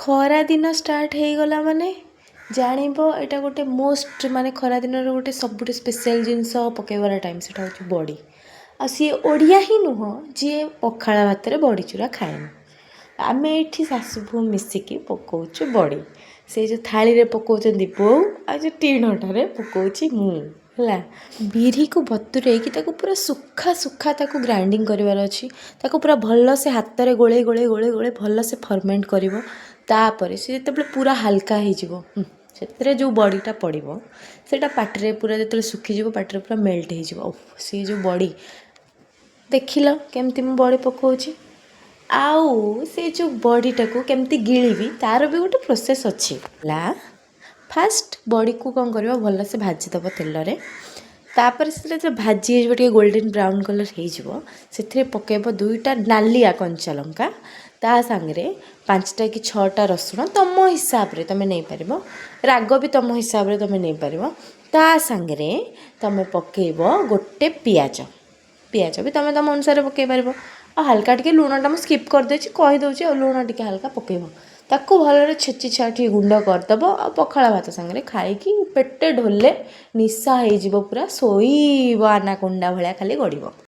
ଖରା ଦିନ ଷ୍ଟାର୍ଟ ହେଇଗଲା ମାନେ ଜାଣିବ ଏଇଟା ଗୋଟେ ମୋଷ୍ଟ, ମାନେ ଖରା ଦିନର ଗୋଟେ ସବୁଠୁ ସ୍ପେଶାଲ୍ ଜିନିଷ ପକାଇବାର ଟାଇମ୍, ସେଇଟା ହେଉଛି ବଡ଼ି। ଆଉ ସିଏ ଓଡ଼ିଆ ହିଁ ନୁହଁ ଯିଏ ପଖାଳ ଭାତରେ ବଡ଼ିଚୁରା ଖାଏନି। ଆମେ ଏଇଠି ଶାଶୁ ବୋହୂ ମିଶିକି ପକାଉଛୁ ବଡ଼ି। ସେଇ ଯେଉଁ ଥାଳିରେ ପକାଉଛନ୍ତି ବୋଉ, ଆଉ ଯେଉଁ ଟିଣଟାରେ ପକାଉଛି ମୁଁ। ହେଲା, ବିରିକୁ ବତୁରେଇକି ତାକୁ ପୁରା ଶୁଖା ଶୁଖା ତାକୁ ଗ୍ରାଇଣ୍ଡିଙ୍ଗ କରିବାର ଅଛି। ତାକୁ ପୁରା ଭଲସେ ହାତରେ ଗୋଳେଇ ଗୋଳେଇ ଗୋଳେଇ ଗୋଳେଇ ଭଲସେ ଫର୍ମେଣ୍ଟ କରିବ। ତାପରେ ସେ ଯେତେବେଳେ ପୁରା ହାଲକା ହେଇଯିବ, ସେଥିରେ ଯେଉଁ ବଡ଼ିଟା ପଡ଼ିବ, ସେଇଟା ପାଟିରେ ପୁରା ଯେତେବେଳେ ଶୁଖିଯିବ, ପାଟିରେ ପୁରା ମେଲ୍ଟ ହେଇଯିବ। ଓଃ, ସିଏ ଯେଉଁ ବଡ଼ି! ଦେଖିଲ କେମିତି ମୁଁ ବଡ଼ି ପକାଉଛି? ଆଉ ସେ ଯେଉଁ ବଡ଼ିଟାକୁ କେମିତି ଗିଳିବି, ତା'ର ବି ଗୋଟେ ପ୍ରୋସେସ୍ ଅଛି। ହେଲା, ଫାଷ୍ଟ ବଡ଼ିକୁ କ'ଣ କରିବ? ଭଲସେ ଭାଜିଦେବ ତେଲରେ। ତାପରେ ସେଥିରେ ଯେତେବେଳେ ଭାଜି ହେଇଯିବ, ଟିକେ ଗୋଲ୍ଡେନ୍ ବ୍ରାଉନ୍ କଲର୍ ହେଇଯିବ, ସେଥିରେ ପକାଇବ ଦୁଇଟା ନାଲିଆ କଞ୍ଚା ଲଙ୍କା, ତା ସାଙ୍ଗରେ 5ଟା କି 6ଟା ରସୁଣ, ତୁମ ହିସାବରେ ତୁମେ ନେଇପାରିବ, ରାଗ ବି ତୁମ ହିସାବରେ ତୁମେ ନେଇପାରିବ। ତା ସାଙ୍ଗରେ ତୁମେ ପକାଇବ ଗୋଟେ ପିଆଜ। ପିଆଜ ବି ତୁମେ ତୁମ ଅନୁସାରେ ପକାଇ ପାରିବ। ଆଉ ହାଲକା ଟିକେ ଲୁଣଟା ମୁଁ ସ୍କିପ୍ କରିଦେଇଛି, କହିଦେଉଛି। ଆଉ ଲୁଣ ଟିକେ ହାଲକା ପକାଇବ। ତାକୁ ଭଲରେ ଛେଚି ଛାଚି ଗୁଣ୍ଡ କରିଦେବ ଆଉ ପଖାଳ ଭାତ ସାଙ୍ଗରେ ଖାଇକି ପେଟେ ଢୋଲେ ନିଶା ହେଇଯିବ, ପୁରା ଶୋଇବ, ଆନାକୋଣ୍ଡା ଭଳିଆ ଖାଲି ଗଡ଼ିବ।